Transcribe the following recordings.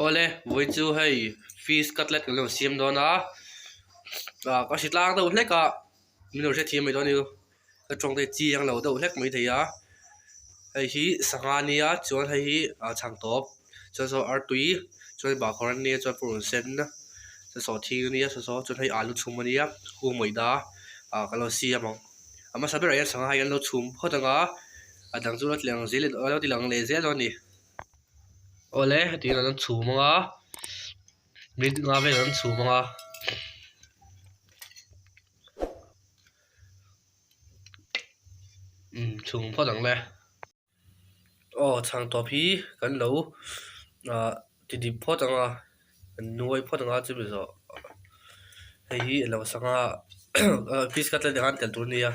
Awle vawi chu hei fish cutlet kan lo siam dawn a ah ka hre tlang deuh hlek a min lo hrethiam mai dawn a ni ka tawng te chiang lo deuh hlek maithei a hei hi sangha ania chuan hei hi ah chhang tawp chuan saw artui chuan bahkhawr ania chuan purun sen chuan sawhthing ania saw saw chuan hei alu chhum ania hu maida ah kan lo siam ang a hmasa berah hian sangha hi an lo chhum phawt ang a a dang chu a lo ti lang zel a lo ti lang leh zel dawn a ni. Awle hetiang an chhum ang a minute nga vel an chhum ang a. Umm chhum phawt ang le aw chhang tawp hi kan lo ah ti dip phawt ang a kan nuai phawt ang a chumi zawh hei hi a lo sangha fish cutlet ang khan tel tur a nia.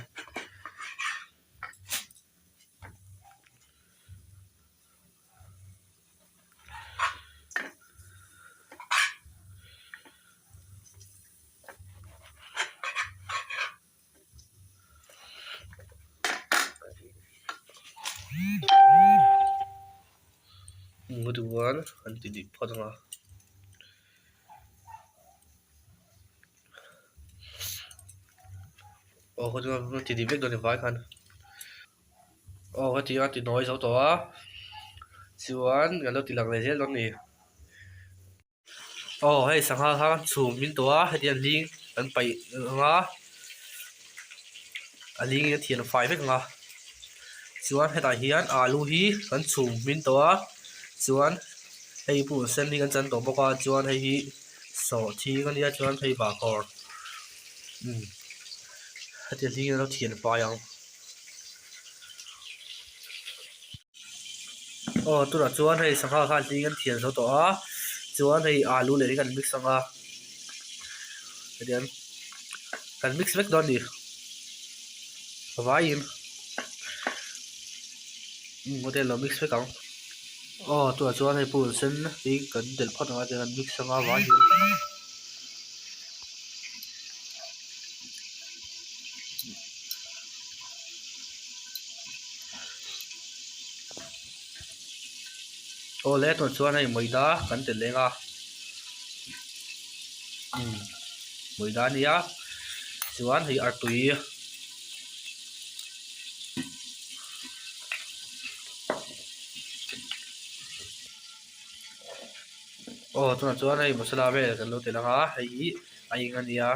Duan an ti dik phawt ang a. Aw khaw chuan ti dik vek dawn ni vai khan. Aw heti a ti nawi zo tawh a chuan kan lo ti lang leh zel dawn a ni. Aw hei sangha kha chhum min tawh a heti a hling kan paih ang a a hling in a thian fai vek ang a chuan hetah hian alu hi kan chhum hmin tawh a chuan hei pum sen hi kan chan tawh bawk a chuan hei hi sawhthing a nia chuan hei bahkhawr umm heti a hling in a lo thian fai ang. Aw tunah chuan hei sangha khan hling an thian zo tawh a chuan hei alu leh hi kan mix ang a hetiang kan mix vek dawn a ni vaiin umm hetiang lo mix vek ang aw tunah chuan hei purun sen hi kan delh phawt ang a tiang kan mix ang a vaiin. Awle tun chuan hei maida kan tel leng a umm maida a nia chuan hei artui aw tunah chuan hei masala vel kan lo tel ang a hei hi a eng a nia.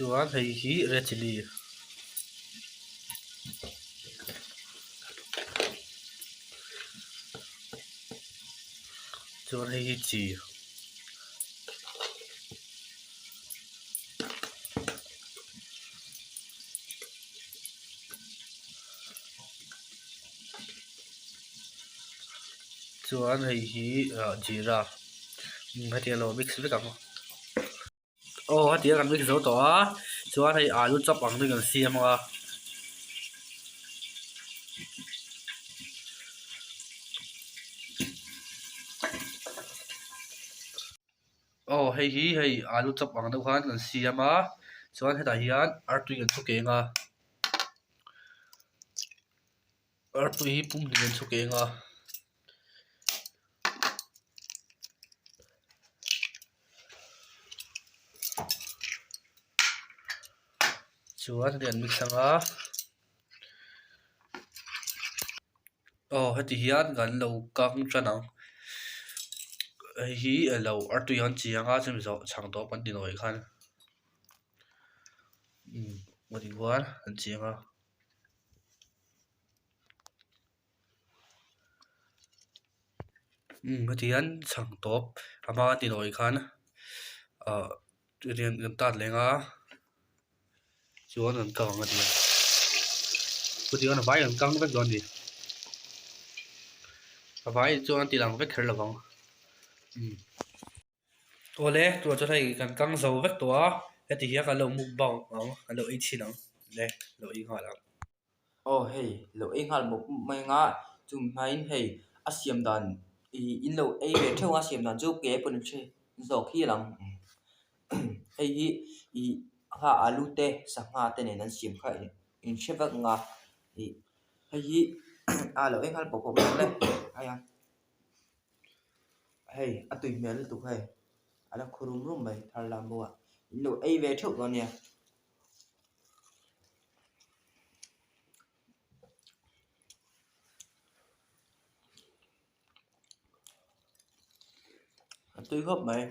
Chuan hei hi red chilli chuan hei hi chi. Chuan hei hi ah jeera hetiang alo mix vek ang aw hetiang kan mix zo tawh a chuan hei alu chop ang te kan siam ang a. Aw hei hi hei alu chop ang deuh khan kan siam a chuan hetah hian artui kan chhuk eng a artui hi pum hnih kan chhuk eng a. Chuan heti an mix ang a. Aw heti hian kan lo kang tan ang hei hi alo artui an chi anga chumi zawh chhang tawp kan ti nawi khan umm heti khuan an chi anga. Umm heti hian chhang tawp a hma an ti nawi khan ah kan tat leng a. Chuan an kang ang a ti a chutiang a vai an kang vek dawn a ni a vai chuan an ti lang vek kher lo vang umm awle tunah chuan hei kan kang zo vek tawh a heti hian kan lo mukbang ang kan lo ei chhin ang le lo ei nghal ang. Aw hei lo ei nghal mawp mai ang a chung hmain hei a siam dan ih in lo ei ve theuh ang a siam dan chu ke pawh ni hre zawk hial ang hei hi ih. kha alu te sangha te nen an siam kha in hre vek ang a ih hei hi a lo eng nghal pawp pawp mai ang le hei a hei a tui hmel lutuk hei a la khu rum rum mai thar lam bawk a in lo ei ve theuh dawn nia. A tui khawp mai.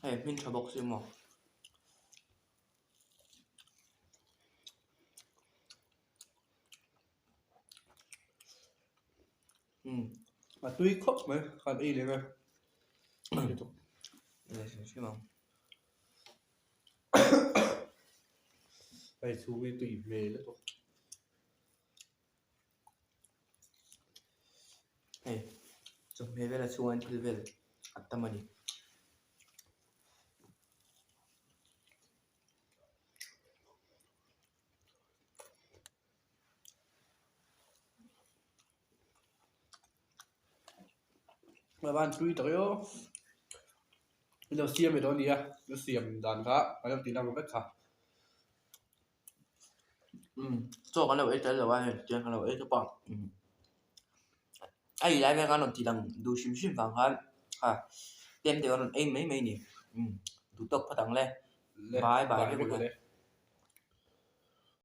Hei hmin tha bawk si maw. Umm a tui khawp mai khan ei leh vel. Hei chhung hi tui hmel lutuk. Hei chawhmeh vel a chhungah hian thil vel a tam a ni. Van tui tak io i lo siam ve dawn a nia ka siam dan kha ka lo tih lang vek kha. Umm chaw kan lo ei tel lo a hei tiang kan lo ei tawp a umm a ei lai vel khan rawn tih lang duh hrim hrim vang khan a tlem te kan rawn ei mai mai a ni umm duh tawk phawt ang le bye bye vek ule.